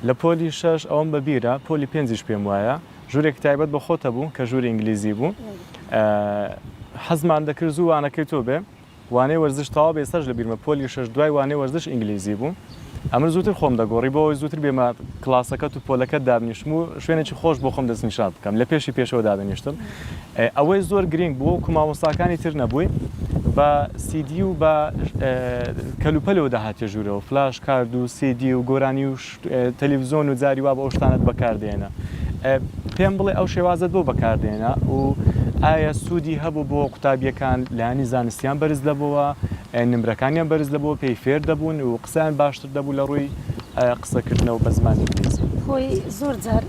لە پۆلی شەش ئەوەم بە بیرە، پۆلی پێنجیش پێم وایە، ژوورێکی تایبەت بە خۆت هەبوو کە ژووری ئینگلیزی بوو. حەزمان دەکرد زوو وانەکەی تۆ بێ. وانەی وەرزش تەواو بێ، ئێستاش لە بیرمە پۆلی شەش دوای وانەی وەرزش ئینگلیزی بوو. ئەمن زووتر خۆم دەگۆڕی بۆ ئەوەی زووتر بێمە کڵاسەکەت و پۆلەکەت دابنیشم و شوێنێکی خۆش بۆ خۆم دەستنیشان بکەم. لە پێشی پێشەوە دادەنیشتم. ئەوەی زۆر گرینگ بوو وەکو مامۆستاکانی تر نەبووی بە سیدی و بە کەلوپەلەوە دەهاتیە ژوورەوە فلاش کارد و سیدی و گۆرانی و تەلەڤزیۆن و جاری وا بە ئەو شتانەت بەکاردێنە پێم بڵێ ئەو شێوازت بۆ بەکاردێنە و ئایا سوودی هەبوو بۆ قوتابیەکان لایەنی زانستیان بەرز دەبەوە نمرەکانیان بەرز دەبەوە پێی فێر دەبوون و قسەیان باشتر دەبوو لە ڕووی قسەکردنەوە بە زمانی ئینگلیزی. خۆی زۆر جار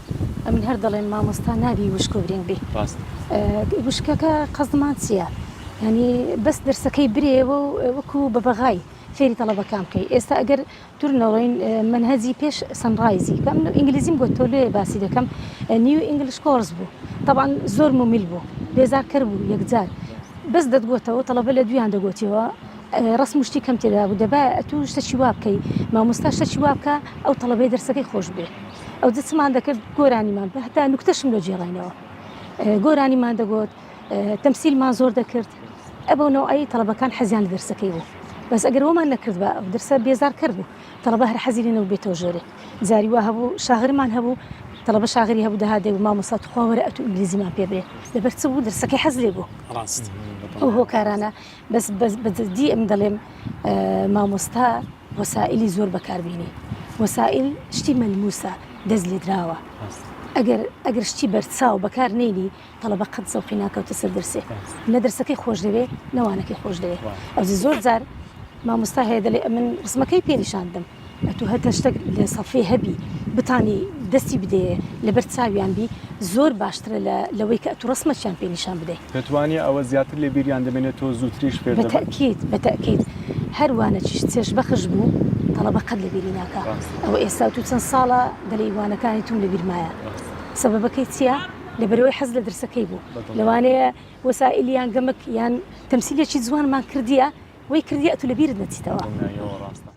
ئەمن هەر دەڵێم مامۆستا نابی وشک و برینگ بی. ڕاستە. وشکەکە قەسدمان چیە؟ یانی بەس دەرسەکەی برێوە و وەکوو بەبەغای فێری تەڵەبەکان بکەی. ئێستا ئەگەر دوور نەڕۆین مەنهەجی پێش سەنڕایزی کە ئەمن ئینگلیزیم گۆت تۆ لێ باسی دەکەم New English Course بوو. تەبعەن زۆر مومیل بوو. بێزارکەر بوو یەکجار. بەس دەتگۆتەوە تەڵەبە لە دوویان دەگۆتیەوە. ڕەسم و شتی کەم تێدا بوو دەبایە ئەتوو شتەکی وا بکەی مامۆستا شتەکی وا بکا ئەو تەڵەبەی دەرسەکەی خۆش بێ ئەوجە چمان دەکرد گۆرانیمان هەتا نوکتەشم لۆ گێڕاینەوە گۆرانیمان دەگۆت تەمسیلمان زۆر دەکرد ئەبەو نەوعەی تەڵەبەکان حەزیان لە دەرسەکەی بوو بەس ئەگەر وەمان نەکرد بە ئەو دەرسە بێزارکەر بوو تەڵەبە هەر حەزی لێ نەبوو بێتەوە ژێرێ جاری وا هەبوو شاغرمان هەبوو تەڵەبە شاغری هەبوو دەهات دەیگوت مامۆستا توخوا وەرە ئەتوو ئینگلیزیمان پێ برێ لەبەر چ بوو دەرسەکەی حەز لێ بوو ڕاست ئەو هۆکارانە بەس بەس بە جدی ئەمن دەڵێم مامۆستا وەسائیلی زۆر بەکاربینی وەسائیل شتی مەلموسە دەست لێدراوە ئەگەر ئەگەر شتی بەرچاو بەکار نێنی تەڵەبە قەت زەوقی ناکەوتە سەر دەرسێ نە دەرسەکەی خۆش دەوێ نەوانەکەی خۆش دەوێ ئەو زۆر جار مامۆستا هەیە دەڵێ ئەمن ڕسمەکەی پێ نیشان دەم ئەتوو هەتا شتەک لە سەفی هەبی بتانی دەستی بدەیێ لەبەر چاویان بی زۆر باشترە لە لەوەی کە ئەتوو ڕەسمەکیان پێ نیشان بدەی. پێت وانیە ئەوە زیاتر لێ بیریان دەمێنێتەوە زووتریش فێر دەبن؟ بەتەئکید بەتەئکید هەر وانەکیش چێژبەخش بوو تەڵەبە قەت لەبیری ناکا ئەوە ئێستا ئەتوو چەند ساڵە دەلێی وانەکانی توم لەبیر مایە سەبەبەکەی چیە لەبەرئەوەی حەز لە درسەکەی بوو لەوانەیە وەسائیل یان گەمک یان تەمسیلێکی جوانمان کردیە وەی کردیە ئەتوو لەبیرت نەچیتەوە. دڵنیایەوە ڕاستە.